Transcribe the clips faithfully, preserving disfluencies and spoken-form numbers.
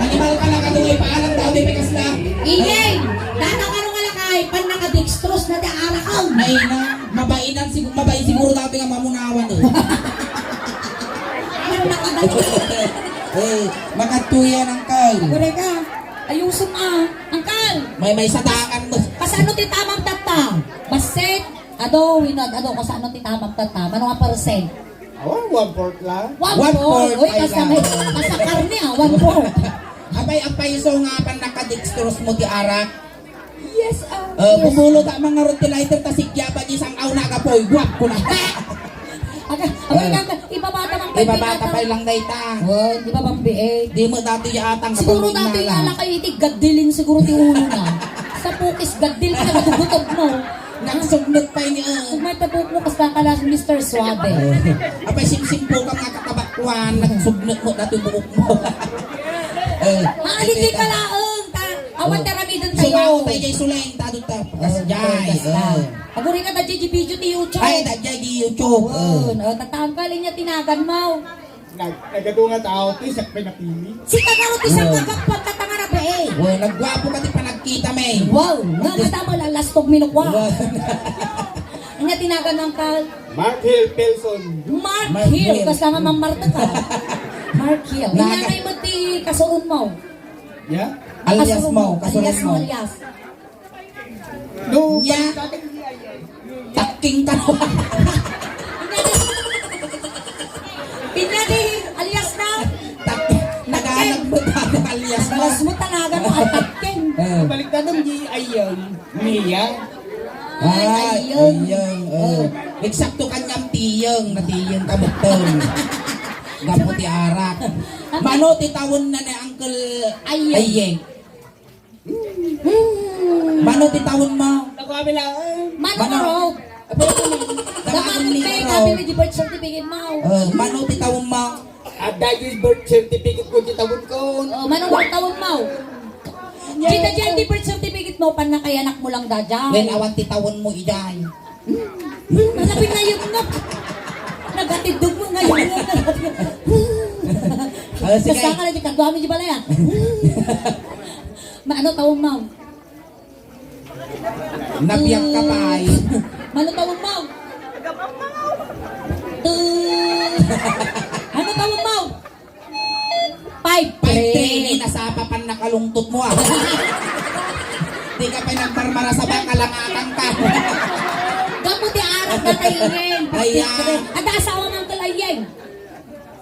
Animal ka na, kadungay pa alam, dati may kasla. Ingay! Data ka nung alakay, pan nakadextrose na ti arakon. Ay na, mabainan sigu-, mabain siguro dati nga mamunawan eh. Pan nakadextrose. Eh, makatuyan, Uncle. Agure ka. Ayusom, ah. Uncle! May, may sadakan mo. Kasano ti tamang tatta? Baset? Ado, winag, ado, kasano ti tamang tatta? Mano nga percent? Awan, one-fourth lang. One-fourth. One-fourth. Uy, ay basta lang. May, basta karne, ah, one-fourth. Apay, apay, so nga pan nakadextrose mo ti arak? Yes, ah, Eh, yes. Bumulo ta mga rod ti lighter, ta sigya pa di sang aw nagapoy. Guwap ko na. Aga, aga, Eh. Aga, ibabata man Ibabata pay lang dayta. Oh, di ba bang biig? Di mo dati yatang Siguro kapaminala. Dati nga na kayo iti gadilin siguro ti ulo na. Sa pukis gadil ka, nagugutob mo. Nagsugnot pa ini, ah. Kung may tabuk mo, kas kakalas, Mister Suave. Apay, simsimpo ka nga katabakwan, nagsugnot mo dati buhok mo. Eh, Maaliti ka laeng, ta, awan Oh. Taramiden Sumao tayo. Tayo, jay, Suleng, tado ta. Kas Oh, jay, kas ta. Oh. Aguri ka, da, jay, video ti YouTube. Ay, da, jay, di YouTube. Oh, Oh. No, tataan ka, linya tinagan mo. Nag-, nagadu nga tao, ti siak pay napili. Sika nga ti siak Wow. nga agpagkatangarabe, eh. Wow, nagguapo ka ti panagkita, may. Wow, nga Dis- nga tama na last of minukwa. Wow. Nga tinagan ng kal- Mark Hill Pelson. Mark Mark Hill, Hill. Basta nga mamarta ka. Mark Hill. Naga- Nanay mo ti kasuron mo. Yeah? Alias Kasuron mo, mo, kasuron alias mo. Mo, alias. No, Nya. Takking ka. Pinyadi, alias na. Tak-, nagalag mo tayo, alias mo. Alias mo talaga, no, ang takking. Eh. Baliktad ang di ayun. Niya. Ay, Ay, ayun. Ayun, eh. Oh. Eksakto kanyang tiyeng, natiyeng ka beton. Gapu ti arak. Mano ti taon na ni Uncle Ayeng? Ayeng. Mano ti taon mo? Naku, abi lang. Mano Mano? Araw? Abi lang. Naku, Naku, abi lang. Abi lang, di birth certificate mo. Eh, mano ti taon mo? Adda di birth certificate ko, di taon ko. Oh, mano nga taon mo? Di ta di birth certificate mo, pan nakayanak mo lang da dyan. Wen, awan ti taon mo, iday. Malapit na yun nga. Nagatidog mo ngayon nga. Ah, sige. Basta ka na, di ka, duwami di balay, ah. Maano taon mo? Nabiyak ka pa ay. Mano taon mo? Two. Ano taon mo? Five three. Five three, nasapa pan nakalungtot mo, ah. Di ka pa nagmarmara sa baka, langatang ka. Gapu ti arak na tayo, Yeng. Ay, ah. Ada asawa ng kalayen.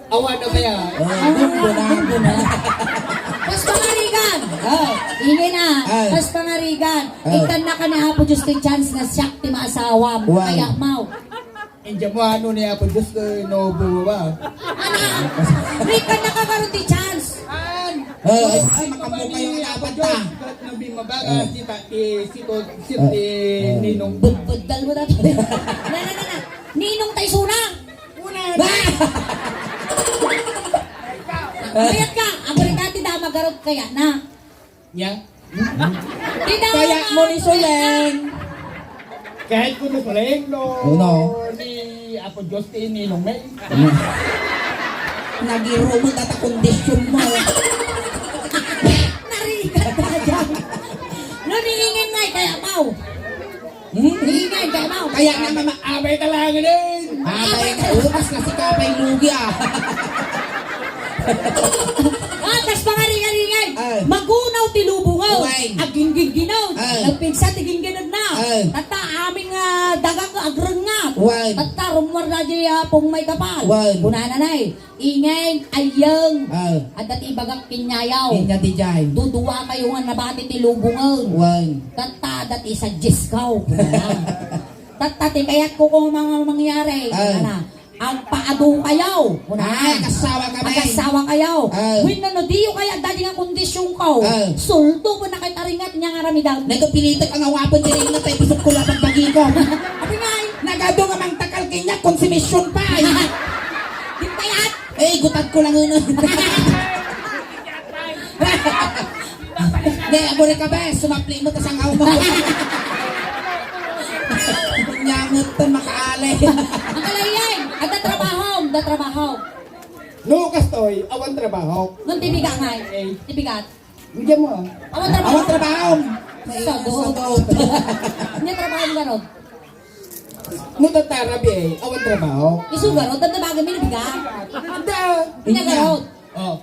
Awan na kaya? Ah, bumbo na, bumbo na. Pas pangarigan. Ah. Ini na. Ah. Pas pangarigan. Ah. Itan na ka ni Apo Diyos ti chance na siak ti maasawam. Wow. Kaya, Mau. India mo, ano ni Apo Diyos, eh, no, buwa ba? Ana, may ka nakakaroon ti chance. An? Ah, ay, ay, makamu kayo nga dapat ta. Kat nabing mabaga, Ah. si ta-, eh, si to-, si, Ah. eh, Ah. Ninong. Budbuddal mo na to. Na, na, na, na. Ninong tayo suna. Una. Ba? Mayat ka. Ang barikati da, magarot kaya na. Nya? Kaya mo ni Suleng. Kahit ko ni Suleng, no, Uno. Ni Apo Diyos, ti Ninong May. Nagirumo data kondisyon mo. Narigat ka dyan. No, niingin na, kaya pao. Hmm? Ingay, kaya mo. Kaya na mama-, abay talaga din. Abay na, utas na si Kapay Lugi, ah. Ah, tas pangarigaringay. Ah. Magunaw ti lubong, oh. Uway. Aginggingginod. Ah. Nagpigsa ti ginggingginod na. Ah. Tatta, amin nga daga nga agrengngat. Uway. Tatta, rummuar da di, ah, pong may kapal. Uway. Kunana na, eh. Ingeng, ayyeng. Ah. Adda ti ibagak ken yayaw. Inya ti jay. Dudua kayo nga nabati ti lubongen. Wen. Tatta, adda ti sadieskaw. Tatta, ti kayatko ko nga mangyari. Ah. Kunana, agpaadu kayo. Kunana. Ah, agasawa kami. Agasawa kayo. Ah. Wenno no diyo kaya adda di nga kondisyon ko. Ah. Sulto mo na kay taringat niya nga ramidan. Nagapilitek ang awapan diri nga tayo bisok ko lang pagbagi ko. Ati nga, eh. Kado nga mangtakal kaniak, konsumisyon pay. Di kayat. Eh, gutad ko lang yun. Di, aguri ka, bes. Sumapli mo, tas ang aw mo. Nyamot to, makaali. Ang kalayan, adda trabaho, adda trabaho. No, kastoy, awan trabaho. Nung tibigat nga, eh. Tibigat. Bigyan mo, ah. Awan trabaho. Awan trabaho. Sadot. Sadot. Ania trabaho nga ron? No, tatarabi, eh. Awan trabaho. Isu garot, tanda bagay, may nabigat. Anda. Ania garot? Oh.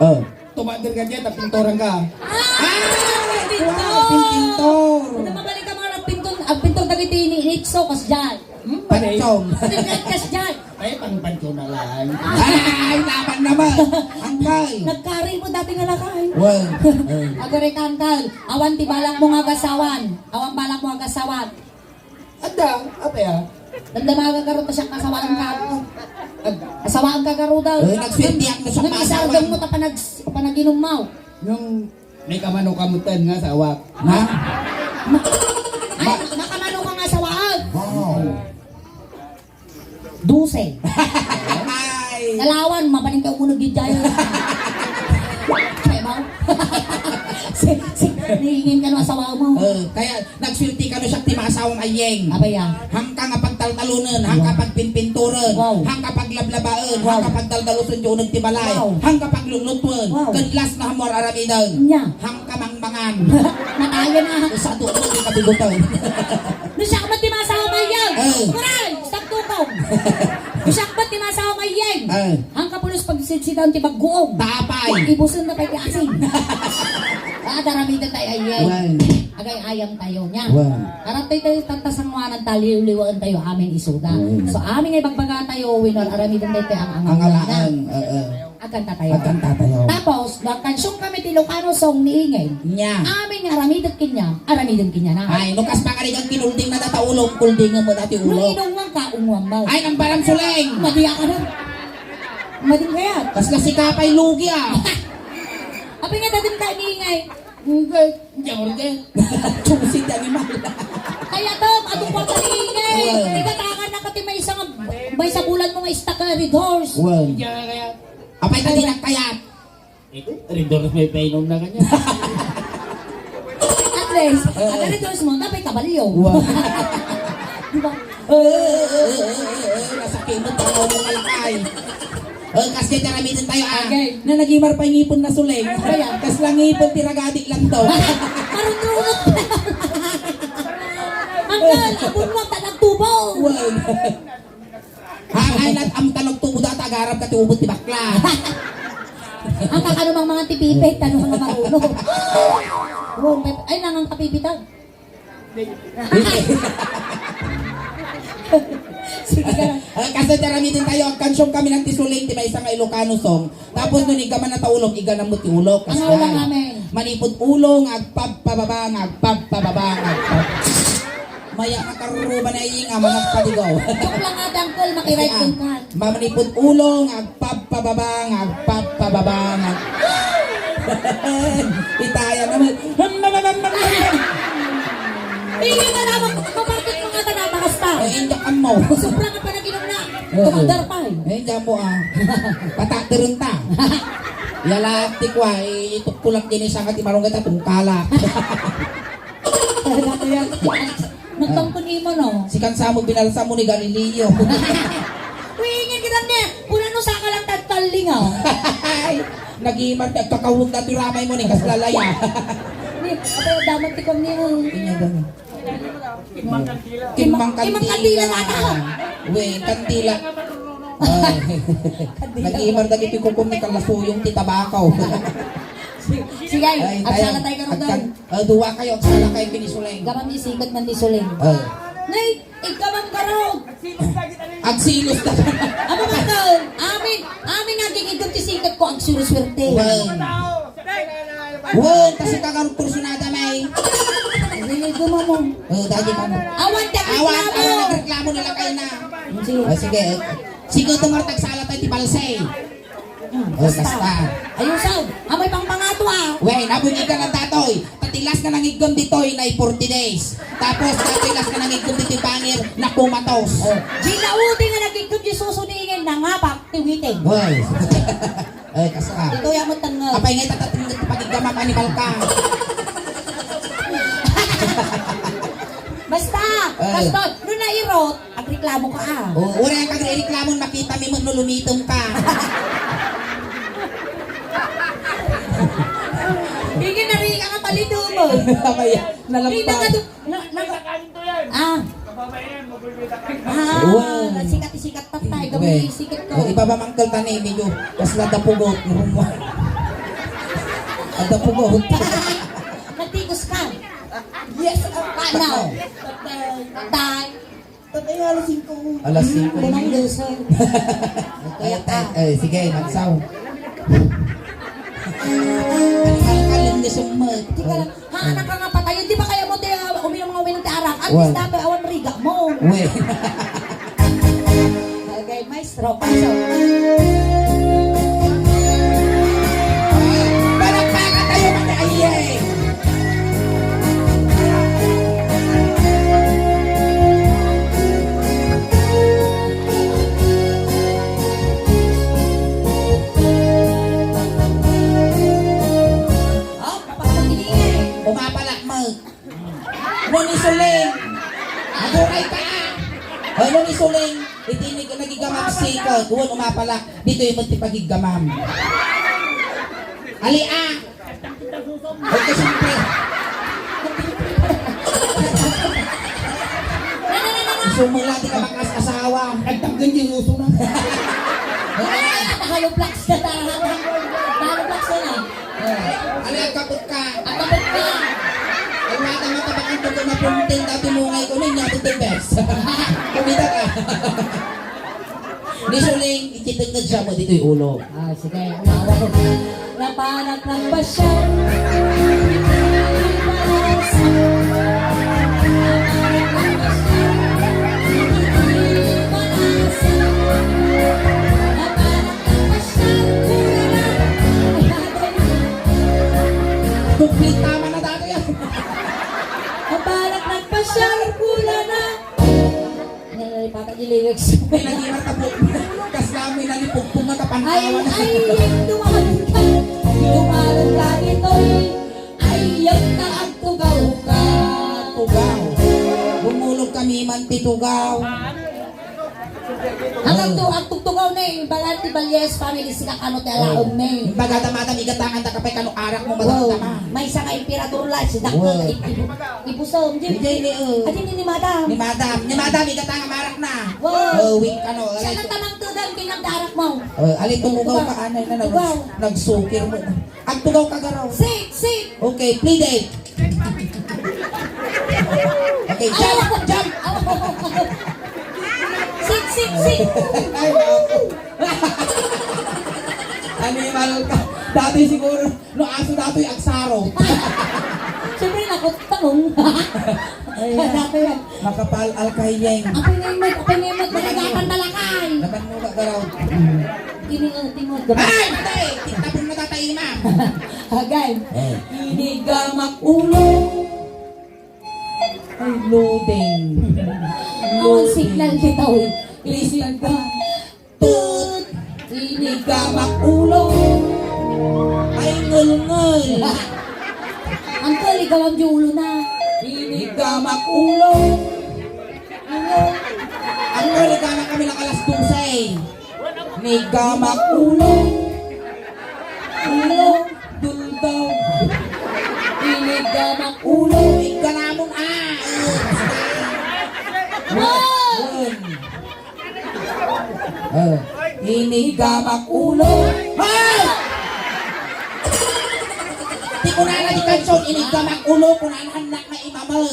Oh. Tumader ka dyan, tapintoran ka. Ah! Ah! Pintor! Wow, pintor! Ano mabalik ang mga nagpintor, ang pintor dagiti ni Nitso, kas dyan? Hmm, pare. Panchong. Kas dyan? Ay, pang panchong na lang. Ay, laban naman. Angkal. Nagkari mo dati nga lakay. Well, eh. Agore ka, angkal. Awan ti balak mo nga agasawan. Awan balak mo nga agasawan. Adda, apay, ah? Damdama ka garud ta siak kasawaan ka. Ag- Kasawaan ka garud daw. Eh, nagswertiak na siak. Nang isardeng mo ta panag-, panaginum mo. Nung may kamano kamutan nga sawak. Ha? Ma-, ay, ma-, makamano ka nga sawaan. Wow. Dose. Ay. Kalawan, mabalin ka umuneg di jay. Kaya ba? Si, si, niingin ka no asawa mo. Eh, kaya, nagswerte ka no siak ti maasawam a Yeng. Apay, ah. Hangka nga pagtaltalonen, hangka pagpinpinturen, hangka paglablabaen, hangka pagdaldalusen ti uneg ti balay, hangka paglutlutoen, ken last no ammo ar-aramiden. Nya. Hangka mangmangan. Natayan na. Sa tuod ti kabigutan. No siak met ti maasawam a Yeng. Eh. Kuray, stop tukong. No siak met ti maasawam a Yeng. Eh. Hangka pulos pagsidsidan ti bagguom. Tapay. Ibusen na pay ti asin. Ah, ad-aramiden tayo a Yeng. Wen. Agay-ayam tayo, nya. Wen. Arat tayo tayo, tatasanguanan ta, liwliwaen tayo, amin isuda. Wen. So, amin nga ibagbaga tayo, wenno ar-aramiden tayo, ti ang-angalan. Angalaan, eh, eh. Agkanta tayo. Agkanta tayo. Tapos, no agkansion kami ti Ilocano song ni Ingay. Nya. Amin nga aramidek kenya, aramiden kenya na. Ay, no kas pakarigan kinulding na data ulo, kulding mo dati ulo. No inungwang ka, ungwang mo. Ay, nang baram suleng. Madi ka na. Madi kaya. Kasla sikapay lugi, ah. Apay nga dadim ka ni Ingay. Hindi, hindi ako rin. Chusi ti animal. Kaya to, adu ka pa ni Ingay. Well. Igatakan na ka ti maysa nga, maysa bulan mo nga istak ka, Red Horse. Well. Hindi ako kaya. Apay ta di nagkayat. Ito, Red Horse may painom na kanya. At least, eh, ang Red Horse mo, napay kabalyo. Wow. Di ba? Eh, eh, eh, eh, eh, eh, nasakit mo, tama mo kalakay. Eh, kas di taramidin tayo, ah. Okay. Na nagimar pa ngipon na suling. Kaya? Kas lang ngipon, tiragadi lang to. Marunungot. Ang kal, abon mo, ta nagtubo. Wow. Ha, ay, nat-, am talog tubo data, agarap ka ti ubot ti bakla. Ang kakano mang mga tipipit, ano nga marunong? Wow, may, ay, nangang kapipitan. Sige ka lang. Ah, kasi taramidin tayo, agkansion kami ng tisuling, ti maysa nga Ilocano song. Tapos no iggaman na ta ulo, igganam mo ti ulo. Ang ulo namin. Manipod ulo, nga agpabpababa, nga agpabpababa, nga agpab- Maya nga karuba na iying ama nagpadigaw. Joke lang nga, Dangkol, makiride kong kan. Mamanipod ulo, nga agpabpababa, nga agpabpababa, nga. Itaya naman. Hindi ka naman, mapartit mo nga tanata, kasta. Eh, indak mo. Sobra ka pa nag-inom na. Oo. Tumadar pa, eh. Eh, indak mo, ah. Patatirin ta. Yala, tikwa, eh, itukpulak din isang ati marunggay ta tungkala. Talaga yan. Nagpangkon imo, no? Si Kansamo, binalsam mo ni Galileo. Uy, ingin kita ni, kuna no saka lang tagtaling, oh. Ay, nag-iiman, nagkakawag na ti ramay mo ni Kaslalaya. Ni, apa yung damat ti kong niyo? Inya daw. Kimang kandila. Kimang kandila na. Uy, kandila. Ay. Kandila. Nag-iiman dagiti kukom ni Kalasuyong ti tabakaw. Sige, ay, agsala tayo, karon daw. Ah, dua kayo, agsala kayo kini Suleng. Gamam isikat man ni Suleng. Oh. Nay, ikamam karog. Agsilos na. Amo man ka, amin, amin nga gigidam ti sikat ko, agsurswerte. Well. Well, kasi kagarog personada, may. Hindi ko mamo. Oh, dati ka mo. Awan, ti awan, reklamo. Awan, nagreklamo nila kayo na. Sige. Oh, sige. Sige, ito nga, tagsala tayo, ti balse. Hmm, oh, basta. Basta. Ayun, sound. Amoy pang pangato, ah. Wey, nabunyi ka ng tatoy. Tatilas ka ng igom ditoy na forty days. Tapos, tatilas ka ng igom ditoy pangir. Nakumatos. Oh. Di laudi nga nagigkot di suso di ingen nangapak ti witing. Hoy. Ay, kasa. Ito ya mo tanggal. Apay nga itatatengget ti pagiggamam, animal ka. Basta, Eh. Pastor, no nairot, agreklamo ka, ah. Oh, uray ka agreklamo, makita mi met no lumitem ka. Ingen nari ka nga palito mo. Apay, nalampag. Kita ka do-, Na, na, ah. Ah, Wow. Sikat, sikat, patay. Gawin Okay. Sikat ko. Oh, ibaba mangkal tani, medyo kasla dapugot. Rumwa. Ang dapugot. Nagtikos ka. Yes, ah. Paano? Patay. Patay. Patay, alas singko. Alas singko. Bunang luso. Ay, Kaya ay, ka. Ay, sige, magsaw. Animal ka, limni summet. Di ka lang, ha, anak ka nga patay. Di ba kaya mo, ti, ah, uminom nga uminom ti arak? At Wan. Least, dapat awan riga mo. Wen. Okay, maestro, pasok. Palakpakan tayo, mga ayay. Oh, kapag pag-ingay. Umapalak mo. No ni Suling. Agukay ka, ah. O, no ni Suling. Iti ni-, nagiggamam sikat. Wen, umapalak. Ditoy met ti pagiggamam. Ali, ah. Ito, siyempre. Sumula, di ka makas-asawa. Nagtanggal yung uso na. Ay, ay, ay, hollow blocks na, ta-, hollow blocks na. Eh, ali, agkapot ka. Agkapot ka. Ay, wata, matabakan ko na punting, dati mo ngay ko, ninya, punting bes. Kumita ka. Ni Suling, ikitenged siya mo ditoy ulo. Ah, sige, unawa ko. Napanak ng pasyal. Napanak ng pasyal, kulang na. Napanak ng pasyal, kulang na. Nalipatan yung lyrics. May naging matapo. Kasla may nalipugpong nga kapantawan. Ay, ay, dumagan ka. Dumagan ka ditoy. Ay, yung na agtugaw ka. Tugaw. Bumulog kami man ti tugaw. Ang agtu-, agtugtugaw na eh. Balan ti Valyes family, sika kano ti alaom na eh. Yung bagada, madam, igatangan ta kapay kano arak mo, madam, Wow. Tama. May isa nga emperador la, si Dakto. Wow. Ipusom, di, Hindi, ni, uh, ah, di, ni, ni Madam. Ni Madam. Ni Madam, igata nga marak na. Wow. Oh, wink, ano, Siya alay, lang tamang tugang, pinagdarak mo. Oh, alay, tumugaw ka, anay na, nag-, Tugaw. Nagsukir mo. Agtugaw ka, garaw. Sit, sit. Okay, play date. Okay, jump, jump. Sit, sit, sit. Ay, naku. Animal ka. Dati siguro, No, aso datoy agsaro. Siyempre, nakot tanong. Ayan. Datoy ag- Makapal-al kayeng. Apay nga imag, apay nga imag, Naman mo. Nalagatan talakay. Naman mo ka garaw. Ini, uh, tingog. Ay, patay! Kitapon mo tatay, ma'am. Agay. Eh. Inigamak ulo. Ay, loading. Ang signal kita, uy. Inigamak. Tut! Inigamak ulo. Ay, ngulngul. Uncle, igawam di ulo na. Inigamak ulo. Uncle, igana kami ng alas dose. Inigamak ulo. Ulo. Duldaw. Inigamak ulo. Igana mo na. Wow! Yun. Oh, inigamak ulo. Hoy! Ti kunana di kanson, inigamak ulo, kunana anak na imamag.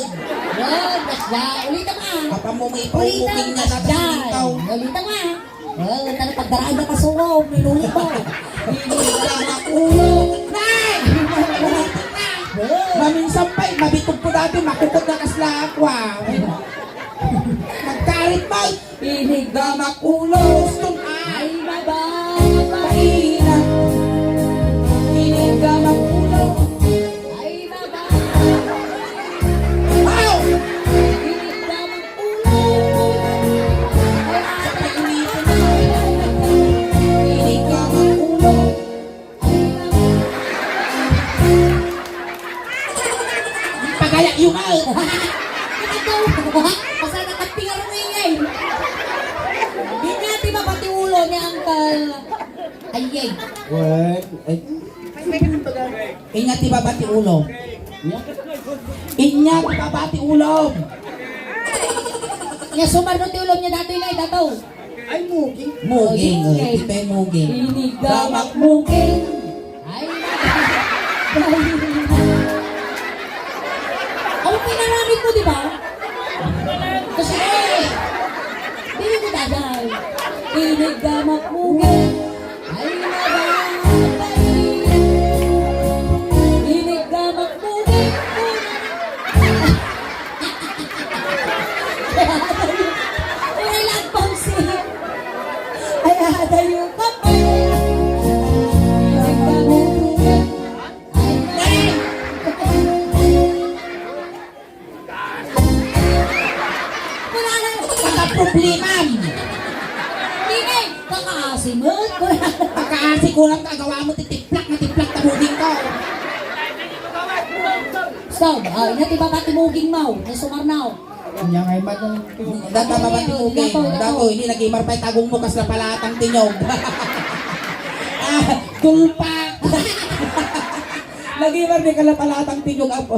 Yan, basta. Ulita ka. Apa mo may Ulita, paubuking niya sa basta. Tasintaw? Ulita ka. Oh, tara, pagdaraan na kasungaw, minuli mo. Inigamak ulo. Nay! Oh. Maminsan pa'y, mabitog ko dati, makukot na kasla ako, ah. Nagkarit mo. Inigamak ulo, gusto nga. Ay, mababaina. Inigamak ulo. Ay, mababaina. Wow! Inigamak ulo. Ay, yung nga. Ikaw, basta nakapingar mo, ingay. Inya ti baba ti ulo ni Uncle. Ayay. What? Ay. Inya ti baba ti ulo. Inya ti baba ti ulo. Nya sumarno ti ulo niya dati, ingay, dataw. Ay, muging. Muging, oh, sige. Ito'y muging. Inigamak muging. Ay, ang pinaramid mo, di ba? Kasi, eh, dili ko dadal. Inigamak muging. Ay, nababay. Inigamak muging. Uray lang, Pamsi. Ay, adayo ka pa. Ay, wala na. Baka problemam. Ingay, kakaasi mo. Kakaasi ko lang kagawa mo, titiplak na tiplak ta muging ko. Stop. Ah, inya ti baba ti muging mo. Ay, sumarnaw. Inya nga imat. Data baba ti muging. Dato, ini nagimar pay tagong mo, kasla palatang tinyog. Ah, tulpa. Nagimar di kala palatang tinyog, apo.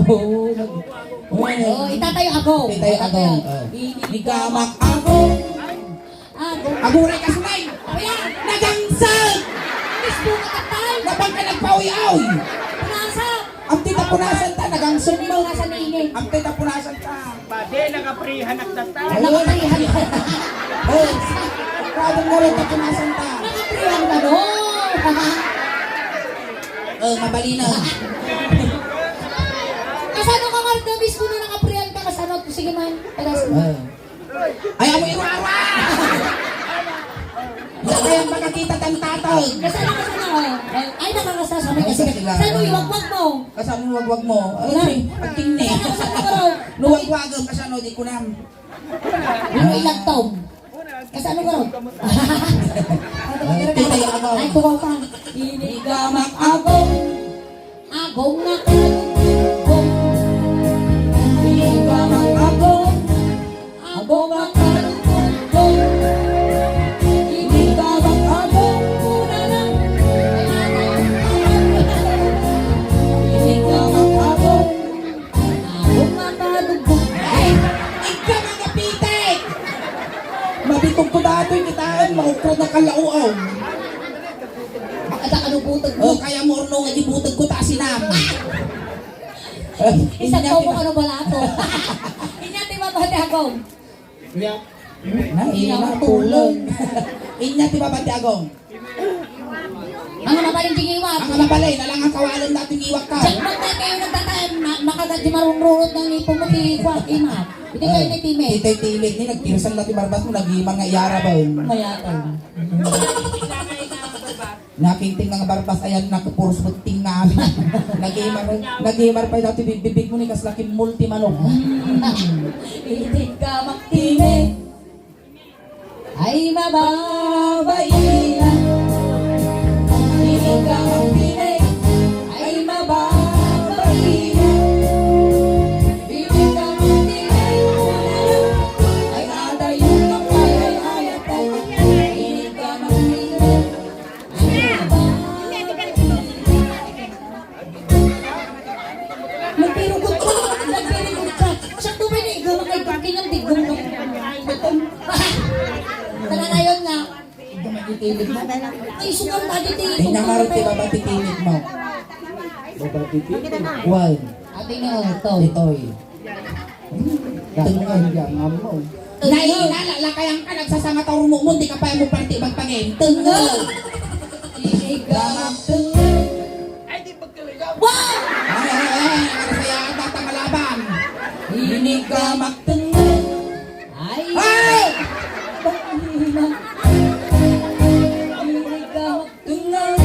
Oh, itatayo ako. Itatayo ako. Oh. Inigamak ako. Ago. Aguray ka, Sulay! Ayan! Nagangsag! Miss Bunga Tatay! Napang ka nagpaoy-oy! Punasa! Ang tita punasan ta, nagangsag mo! Punasa ni Ine. Ang tita punasan ta! Bade, nakaprihan at tatay. Nakaprihan. Oh! Kadang na rin ta punasan ta! Nakaprihan ka, no? Oh, mabalinaw. Kasano ka, Mark? Miss Bunga, nakaprihan ka, kasano? Sige man. Tagas mo. Oh. Ay, amo irwara! Ay, ang makakita tang tatag. Kasano, kasano, oh? Ay, nakakasasabay ka. Ay, sige. Kasila. Saan mo iwagwag mo? Kasano iwagwag mo? Ay, wala. Sige, pagtingin. Kasano, kasano, kasano? Nuwagwagam, kasano, di kunam. Ano ilagtom? Kasano ka ron? Ay, titay ako. Ay, tukaw ka. Inigamak ako. Agong nga kalugbong. Inigamak agong. Agong nga kalugbong. Inigamak agong. Una na. Inigamak agong. Agong nga kalugbong. Ay! Ikaw nga pitik! Mabitog ko datoy, kitaan, maukrad na kalauaw. Ada ka no buteg mo. Oh, kaya mo, Orno, nga di buteg ko, ta asinam. Isa pa mo, ano, balato. Inya ti baba ti agong. Inya. Na, inya, tulong. Inya ti baba ti agong. Mga mabalin ti ngiwat. Mga mabalin, alangan kawalan dati ngiwat ka. Diak magtay kayo nagtatay, ma-, makagat di marunrurot ng ipon mo, ti kwak, ima. Hindi kayo ni time. Titay tilit ni, nagtirsan na ti barbas mo, nagimang nga iyara ba yun? Mayatay. Nakingting nga barbas, ayan, nakapuros mo ting nga amin. Nagimar, nagimar pa dati bibibig mo ni kaslaking multi manok. Itik ka magtine. Ay, mababaihan. Itik ka magtine. Ay, mababaihan. Itik ka magtine. Ay, adayo ka pa, ay, ay, atay. Itik ka magtine. Nagpirugot ka! Nagpirugot ka! Siya to may naigamak ay pagkinang digong mo. Tara na yun nga. Ay, sugar na di ti. Inya nga rin ti baba ti tinik mo. Baba ti tinik. Wine. Ate nga, ito. Itoy. Tengngel. Naina, lalakayan ka, nagsasanga ta urmumon, di ka pa mo parti magpangin. Tengngel. Inigamak tengngel. Wow! Ay, ay, ay, ano kaya ang tatangalaban? Inigamak tengngel. Ay! Ay! Inigamak Tunga.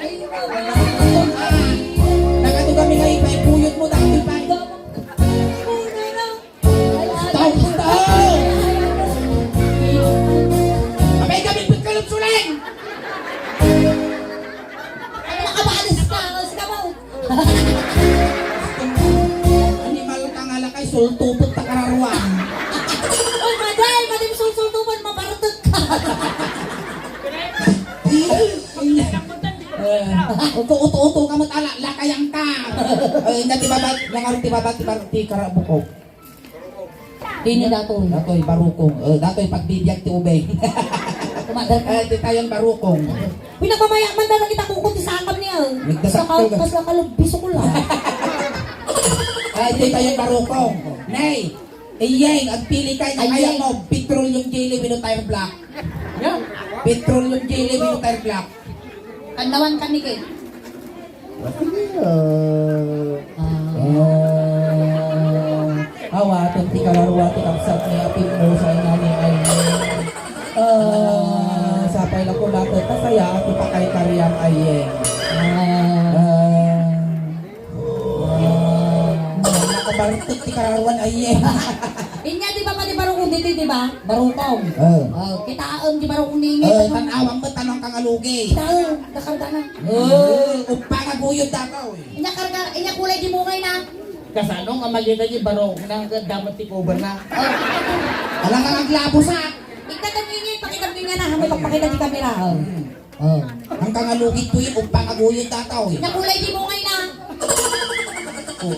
Ay, wala. Nakatuga mi nga ipay, buyot mo, dati pa. Stop, stop! Abay kami pagkalupsulan! Makabalis ka, alas ka mo. Animal Sultupot ta kararuan. Oy, maday, madim sulsultupon, mabartek ka. Eh, uto, uto, uto ka met ala, lakayang ka. Eh, nya ti baba, nya ngarud ti baba, ti bar-, ti karabukok. Dini datoy. Datoy, barukong. Eh, datoy, pagbibiag ti ubing. Kumadal ka. Eh, ditayon barukong. Pinapamayak man na kita kukot ti sakam niya, eh. Nagdasak Saka, ka. Kasla ka lubis ko lang. Ay, ditayon barukong. Nay, iyeng, agpili ka, Ay, iyeng. Petroleum jelly wenno tire black. Yeah. Petroleum jelly wenno tire black. Kanlawan ka ni Kay. Sige, ah. Ah. Ah. Awaten ti kalarua ti kabsat ni apim mo sa inani ay. Ah, sapay la ko laket ta saya ti pakay kariam ay. Ah. Ah. Ah. Nakabartek ti kararuan ay. Inya di ba pati barukong dito, di ba? Barukong. Oh. Oh, kitaem di barukong ni Eh, tan-awam met, ano ang kangalugi? Kitaem, nakarga na. Oh, uppa nga guyod dataw, eh. Inya karga, inya kulay di mungay na. Kasano nga makita di barukong na, dapat ti cover na. Oh. Alang nga aglabos, ah. Ikta kami niya, ipakita mo niya na, ha, may pagpakita di kamera, oh. Hmm. Oh. Ang kangalugi to, eh, uppa nga guyod dataw, eh. Inya kulay di mungay na. Oh.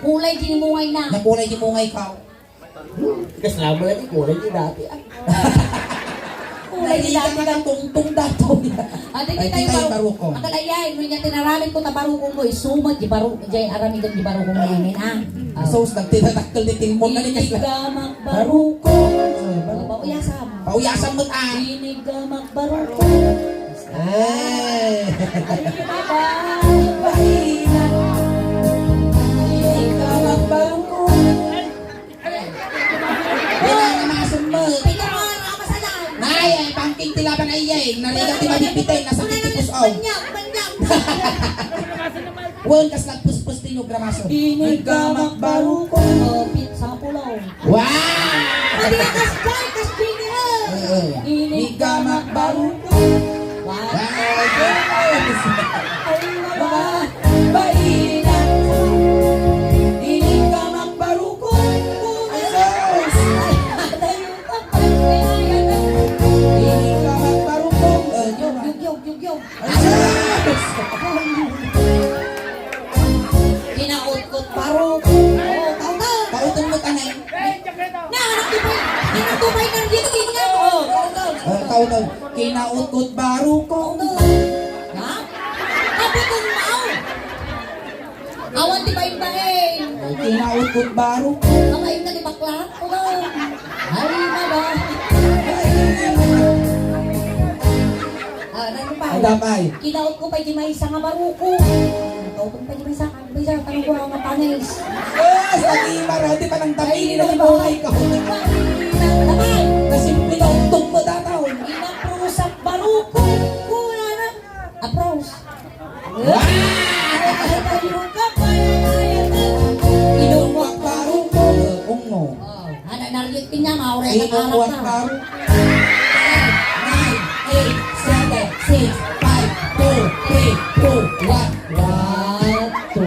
Kulay di mungay na. Inya kulay di mungay ka. Kasla mo lang, kulay di dati, ah. Kulay di dati. Naiiyak na tungtong datoy. Ate, Ay, kita kita yung yung baru-, barukong. Akala iya, inyo niya tinaramid ko ta barukong mo, isumat di baru-, di aramid di barukong mo, amin, ah. Ah. Sus, nagtinadakkel ni Tilmon na ni Kasla. Hindi ka magbarukong. Barukong. Oh, barukong. Pauyasam. Pauyasam mo, ah. Hindi ka magbarukong. Ay. Ay, baba. Hindi ka magbarukong. Wala na mga sumot. Ikaw, ah, nakapasalan. Nay, ay, pangking ti laban ay, ay. Narigat ti mabitbiten, nasakit ti puso. Manyam, manyam. Wen, kas nagpuspos ti lugras. Inig ka magbarukong. Oh, pizza pulaw. Wow! Pati ka kas Jai, kas Jai, eh. Oo. Inig ka magbarukong. Wow. Wow, yes. Ay, mama, baina. Inig ka magbarukong. Ay, sus! Ay, Hindi ka magbarukong. Eh, yun, ah. Yug, yug, yug, yug. Ay, sus! Kinautkot barukong. Oh, tawag. Tawag mo tanay. Na, anak ko pa. Anak ko pa yung nandito, tingnan mo. Oh, tawag. Oh, tawag. Kinautkot barukong. Ha? Kapatid mo. Awan ti bain-bain. Kinautkot barukong. Kabain na ti bakla. Ay, baba. Ah, ano pa? Ada pa, eh. Kinaut ko pa di maysa nga barukong. Kinaut ko pa di maysa, maysa, tanong ko nga panis. Eh, sa di mara, di pa nang dami, Ay, di na baba. Buhay ka. Baba. Nasimple na untog mo, tataw. Inaprusap barukong. Kuna na. Apros. Wow! Ilong wakbaro ko. Ungo. Oh, ana, narinig niya, maurek ang Ilong anak na. Wakbaro. Nine, eight, seven, six, five, four, three, two, one. One, two,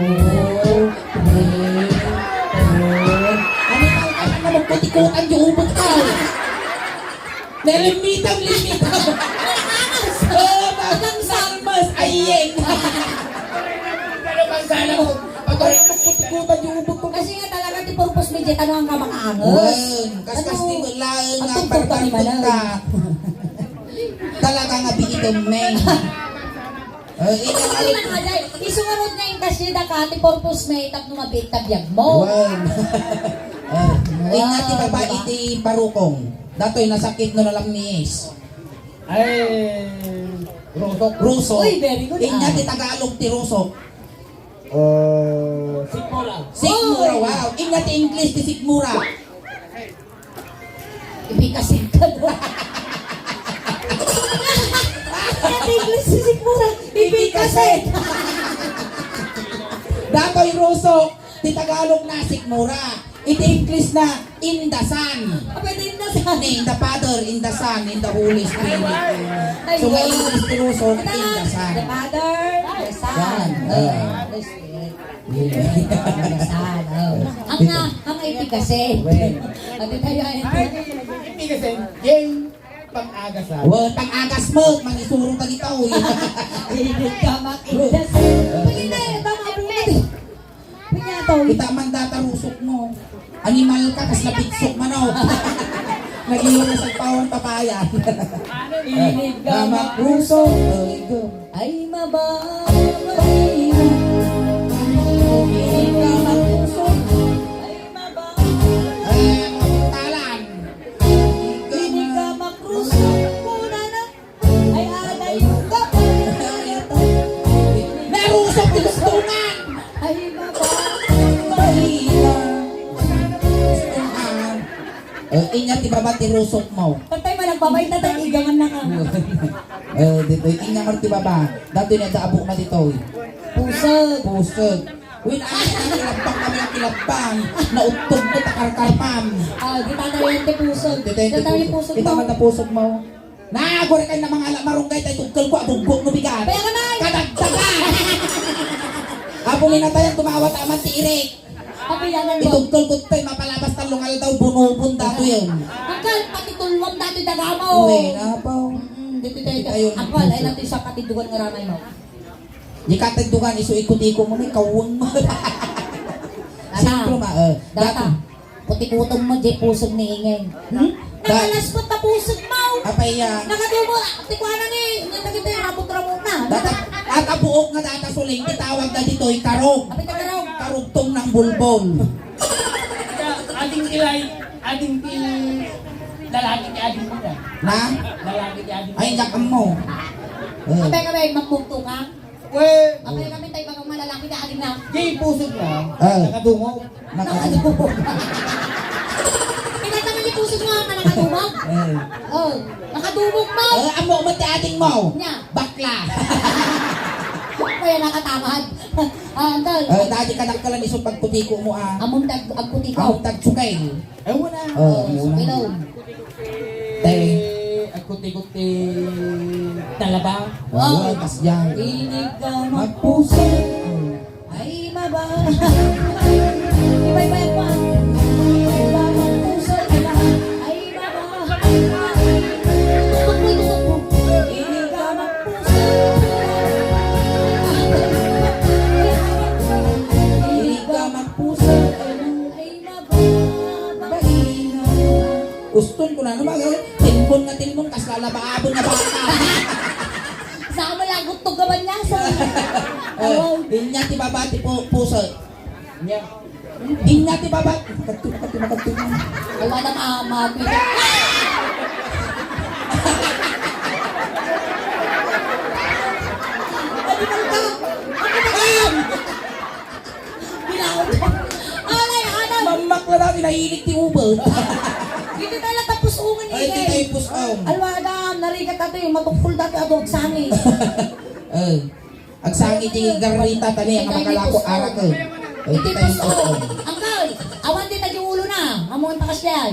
three, four. Ano ka, ano ka, magkutikutan yung ubot ka? Nalimitan, limitan. Oh, ma-, Hanggang sa- salmas, ayeng. Ano bang sana mo? Pag-, Ano, magputikutan yung ubot ko. Kasi nga talaga, ti purpose media, tanong ang kamakaangas. Wen, kas-, kas-, Ano? Ti mo lang Ang ang tungkol ka ni barbarkot Manang. Ka. Talaga nga, biitom, men. Eh, ina, Ano man, Ajay? Isungarod nga yung kasi da ka, ti purpose media, tapno mabiit ta biag mo. Wen. Eh, ina, ti Wow, babae, diba? Ti barukong. Datoy, nasakit no nalamiis. Ay, rusok. Rusok. Uy, very good, Inya ah. Ti Tagalog ti rusok. Uh, sikmura. Sikmura, Uy. Wow. Inya ti English ti sikmura. Ibikasin ka mo. Inya ti English ti sikmura. Ibikasin. Datoy rusok. Ti Tagalog na sikmura. Iti English na in the Son. Ah, pwede in the Son. In the Father, in the Son, in the Holy Spirit. Ay, So, nga wow. English ti rusok, in the Son. The Father, the Son, Son, the ah. Holy Spirit. Yeah. The Son, oh. Ang nga, ang Kasi. Wen. Ate tayo, ay. Ay, hindi kasi. Jane, pang-agas, ah. Wen, pang-agas mo, mangisuro ka dito, eh. Hindi ka makitas. Pwede na, tama po na. Pwede na to. Kita man data rusok mo. Animal ka, kas napiksok man, oh. Nag-iwan na sa pawang papaya. Inig ka Mama, makrusok. Oh, ikaw. Ay, mababa. Inig ka makrusok. Ay, mababa. Eh, mabuntalan. Inig ka makrusok. Kuna na. Ay, agay ka. Narusok, tinustungan. Ay, mababa. Tinustungan. Eh, inya ti baba ti rusok mo. Patay man, nagbabait na tayo, igaman na ka. Eh, dito, inya nga ti baba. Dati na daabo na dito, eh. Pusag. Pusag. Uy, na, na, kilabbang kami ang kilabbang. Naugtog mo, takarkarmam. Ah, di pa tayo yung pusag. Dito yung Dito tayo pusag. Pusag Kita mo. Mata pusag mo. Na, guri kayo na mga ala-, marunggay tayo, tugkal ko, abugbog no bigat. Kaya naman! Kadagdagan! Apo ni natayan, tumawa taman ti Eric. Papiyanan mo. Itugkol ko tayo, mapalabas talong aldaw, bunubon dato yan. Akal, pati tulwam dato yung dagamo. Uy, napaw. Mm, dito tayo. Dito tayo. Akal, ay natin sa katidugan nga ramay mo. Di ka tindugan, isu ikot-ikot mo, may kawang mo. Data. Sentro ma, eh, Data. Data. Puti-putom mo, di pusog ni Ingay. Hmm? Nakalaspat na pusog mo. Apay, ah. Nakadumo, ah, tikwanan eh. Hindi na kita yung rabot-rabot na. Data, at abuok nga data suling, titawag na dito'y karog. Apay ka karog. Karugtong ng bulbol. Ading ilay, ading ti lalaki ti ading mo na. Na? Lalaki ti ading mo. Ay, jakan mo. Eh. Apay ka ba, magmugto ka? We. Apay kami tayo bagang malalaki na aling na. Di pusod na. Ah. Nakadungog. Nakadungog. Pinatama ni pusod mo ang nakadungog? Eh. Oh, nakadungog mo. Eh, amo mo ti ating mo. Nya. Bakla. Kaya nakatamad. Ah, antal. Eh, dati ka nakkalan iso pagputiko mo, ah. Among tag-, agputiko. Among tagsukel. Ewan na. Oh, Oh, ewan na. Pilong. Te. Agkuti-kuti talaba. Wow. Wow, kas dyan. Inig ka magpuso. Ay, maba. Ibay-bay pa. Inig ka magpuso. Ay, maba. Tutok mo, tutok mo. Inig ka magpuso. Inig ka magpuso. Ay, Uston ko na, ano ba, eh? Tilbon nga tilbon, kas lalabaabon nga baka. Saan mo lang gusto gaban niya, so? Oh, inya ti baba ti pu-, puso. Inya. Inya ti baba. Makadto, makadto, makadto. Wala na, ah, mabit. Ano man ka? Ano ba yan? Binaon. Alay, Adam! Mamakla na, pinahilig ti ubo. Dito tayo lang tapos ungan Ay, eh. Dito tayo pusong. Alwa, Adam, narigat ato yung matukpol dati ato, agsangi. Eh, agsangi ti garrita tani, ang Dito tayo makalako pusong. Arak, eh. Eh, Dito dito tayo pusong. Pusong. Uncle, awan din nag-iulo na. Amo ang takas yan.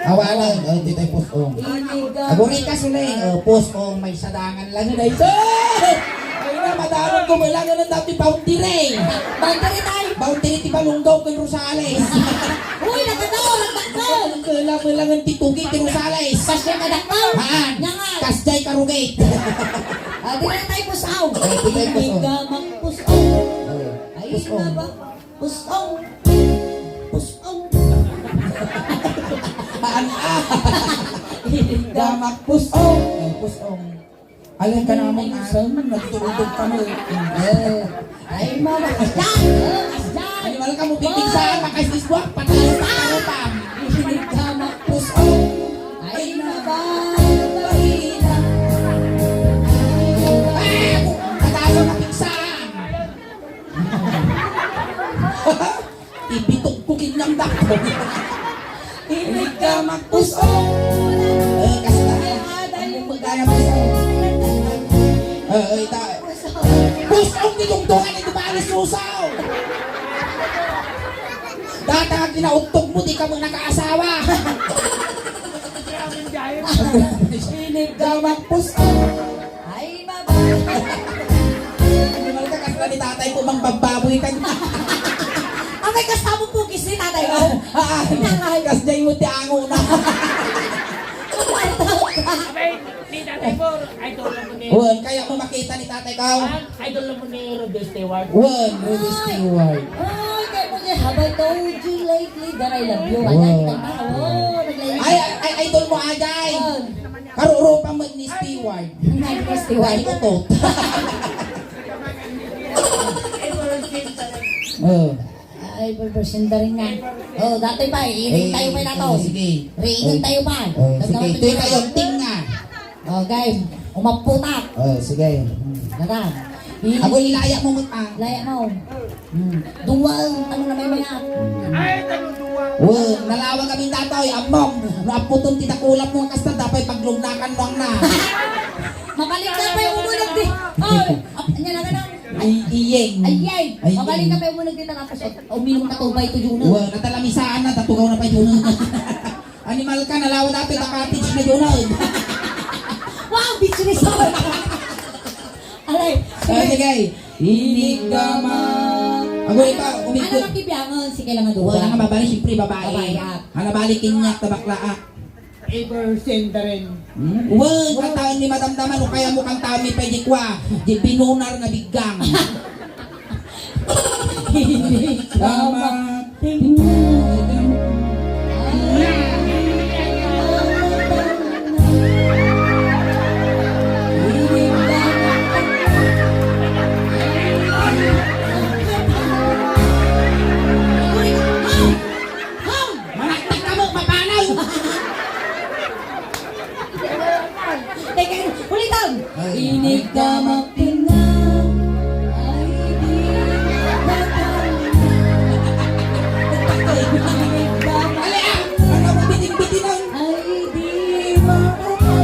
Awanan, oh, di tayo pusong. Iniga. Agurita sila eh, oh, pusong, may sadangan lang na ito. Ay na, madaron ko, kailangan ng dati boundary. Boundary tayo. Boundary ti Balunggaw kay Rosales. Uy, nakatawa, nagdakkel. Kailangan, kailangan ti Tugi ti Rosales. Pasyon na dakkel. Haan. Nyangan. Kasjay karugit. Ah, di na tayo pusaw. Ay, di tayo pusaw. Iniga magpusaw. Ay, Pusong. Nga ba? Pusong. Pusong. Haan, ah. Gamak pusong. Eh, pusong. Alin ka naman, ah? Nagtulog kami. Eh. Ay, mama. Asya! Oh, asya! Animal ka mo, pipigsahan, makaisiswa, patay sa karupang. Gamak pusong. Ay, mama. Ah, bu-, pataso na pigsahan. Ibitog ko kinyang dako. Inig ka magpusong. Eh, kasi na, eh, ano mo kaya mo sa, eh, eh, ta-, pusong ni tungtungan ito ba alis susaw? Data nga kinaugtog mo, di ka mo nakaasawa. Inig ka magpusong. Ay, baba. Animal ka, kasi ni tatay ko, mangbagbaboy ka. Ang Ay, kasta mo pugis ni tatay mo? Ah, ah, Nanay. Kasdiay mo ti ango na. Abay, ni Tatay Bor, idol na mo ni. Wen, kaya mo makita ni tatay ko. Ah, idol na mo ni Rod Stewart. Wen, Rod Stewart. Ay, kaya mo niya, "Have I told you lately that I love you?" Wow. Ay, ay, ay, idol mo, ajay. Wen. Karurupa mo ni Stewart. Ay, ni Stewart. Ay, utot. Oh. Ay, persinta rin nga. Oh, dati pa, iring tayo pa nato. Sige. Ringen tayo pa. Oh, sige. Tuloy tayo, ting nga. Oh, game. Umaputak. Oh, sige. Hmm, dada. Ako, ilaya mo, ah. Laya mo. Hmm. Duwal, ano na may mayat? Ay, talo duwal. Wow, nalawa kami datoy, among. Naputon ti dakulap mo, kasta dapat paglugnakan mo ang na. Mabalik ka pa yung umunog di. Oh, ap-, niya na ka na. Ay, iyeng. Ay, iyeng. Ay, mabalik ka pa yung umunog di, tapos uminom ka tubay to, Juno. Wow, natalamisaan na, tatugaw na pa, Juno. Animal ka, nalawa dati, nakatage na, Juno. Wow, beach resort. Alay. Ah, sige. Inigama. Ago, ikaw, umigko. Ano makibiangan? Sige lang, ano? Wala nga, babalik, siyempre, babae. Babae, ah. Ano, balik, inyak, tabakla, ah. Ever Sendaren. Hmm? Wen, kantaen mi madamdama, no kaya mo kantaen mi pay di kwa, di binunar nga biggang. Tama. Ham! Managtag kamo, mapanaw! Teka, ulitan! Ay. Inig ka magtinga, ay di mapanaw. Inig ka magtinga, ay di mapanaw.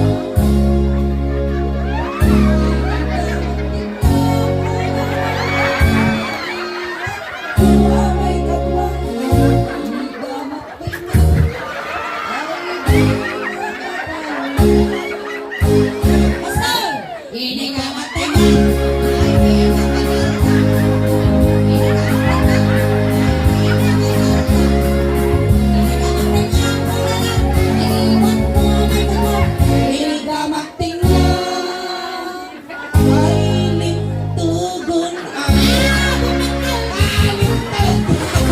Ay, lintugon. Ay, ay, lintugon.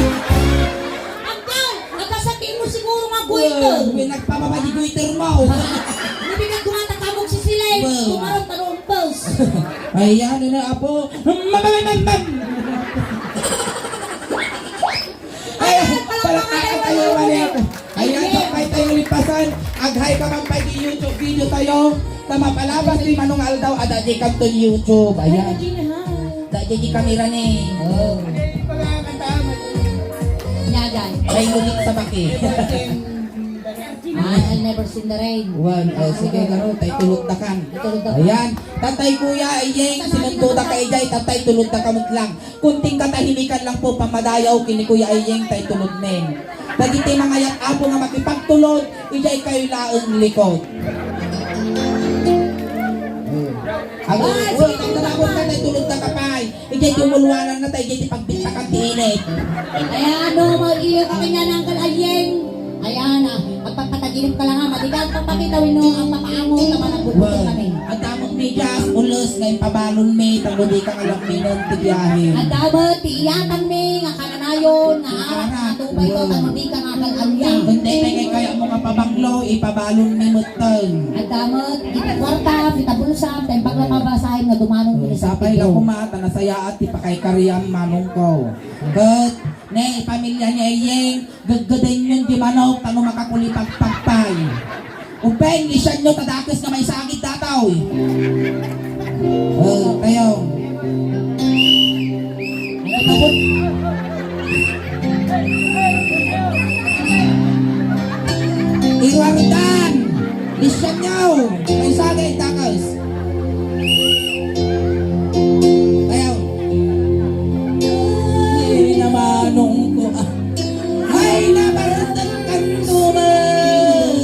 Agay, nagkasakit mo siguro nga goiter. Uy, nagpababa di goiter mo. Hindi ka gumata kamog si Silay. Wow. Tumaron, tarumpos. Ayan, ina, apo. Mam, mam, mam, mam. Ay, ayan, palakpakan tayo, palakpakan tayo, ulit. Ayan, ayan. Sakbay tayo lipasan. Ag-hi ka man pay di YouTube video tayo. Ta mapalabas ti Manong Aldaw, adda di kanton YouTube. Ayan. Ay, Gina, hi. Da, di, di kamera ni. Oh. Nya, guys. Ay, ulit sa baki. Ay, I never seen the rain. Wan, oh, sige, garo, tay tulog da kan. Tulog da kan. Ayan. Tatay, kuya, iyeng, sinunto da ka, ijay, tatay, tulog da ka, mutlang. Kunting katahimikan lang po, pamadayaw, kini Kuya Ayeng, tay tulod men. Dagiti mangayat, Apo, nga makipagtulod, ijay kayo laeng likod. Ago, ay, uy, sige, ang talabot ka, tay tulod na kapay. Ijay tumulwanan na, tay, ijay ti pagbintakan ti init. Kaya, ano, mag-iyo ka kanya, Uncle Ayeng. Ayan, ah, magpapataginip ka lang, ah. Madigal pagpakita, wenno, ang papaango, ta managbubuto kami. Adda met medyas, ules, nga impabalonmi, ta no di ka nga lambinen ti biahe. Adda met ti iyatangmi, nga kananayon, nga arak, nga tupay to, ta no di ka nga agal-aluya. Kundi, kaya mo nga pabanglo, ipabalonmi metten. Adda met, iti kuarta, ita bulsa, ta imbag na pabasahin nga dumanon. Oh, sapay la koma, ta nasayaat ti pakaikariam, manongko. Ket, ne, pamilya ni Ayeng, Gaggadenyon di manok, ta no makakulipagpag pay. Ubbing, lisianyo, ta dakes nga maisagid datoy. Oh, kayo. Iwardan, lisianyo, maisagid dakes. Ayaw. Ay, namanong ko. Ay, nabaratan kan tuman.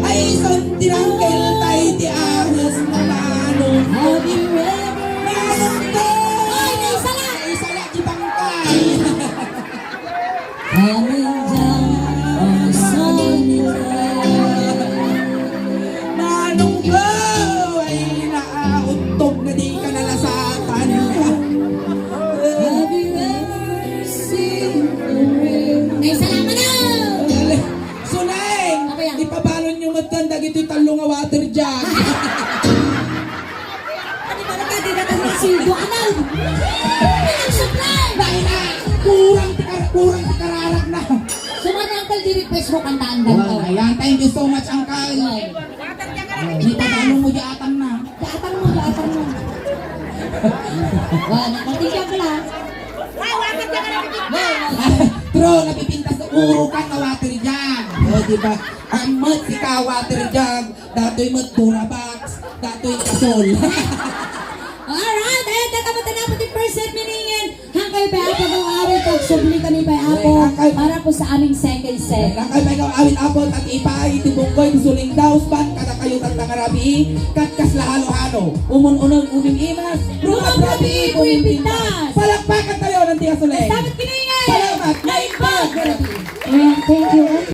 Ay, son tinangkel tay ti ahas na manong ko. Manong ko. Ay, naisala! Naisala ti bangka. Manong Bo! Ay, naauttog nga di ka nalasatan. Have you ever seen the rain? Ay, salamat na! Suleng! Apa yan? Ipabalon nyo met kan dagitoy tallo nga water jug. Ano ba nagkadinatang ng sildo? Ano? Anong supply? Dahil na, kurang ti kar-, kurang ti kararak na. Sumano, Uncle, di request mo, kantaan daw. Wala, ayan. Thank you so much, Uncle. Ay. Di pa talo mo, di atang na. Di atang mo, di atang mo. Wala, nakatingkad ka lang. True, napipintas na urukan nga water jug. O, di ba? Ang mat si ka water jug, datoy met Durabox, datoy kasol. Alright, ayan, tatamatana po ti first set, meaning, hangkayo pay, Apo, nga awit, pagsubli kami pay, Apo, para po sa aming second set. Hangkayo pay nga awit, Apo, tat ipay, ti bunggoy, ti suling dausban, kada kayo tagtangarabi, kat kasla halo-halo, umun-uneg, umim-imas, rumabrabi, umim-pintas. Palakpakan tayo ng tigas ulit. Salamat, Kiningay! Salamat, Naimbag! Ayan, thank you.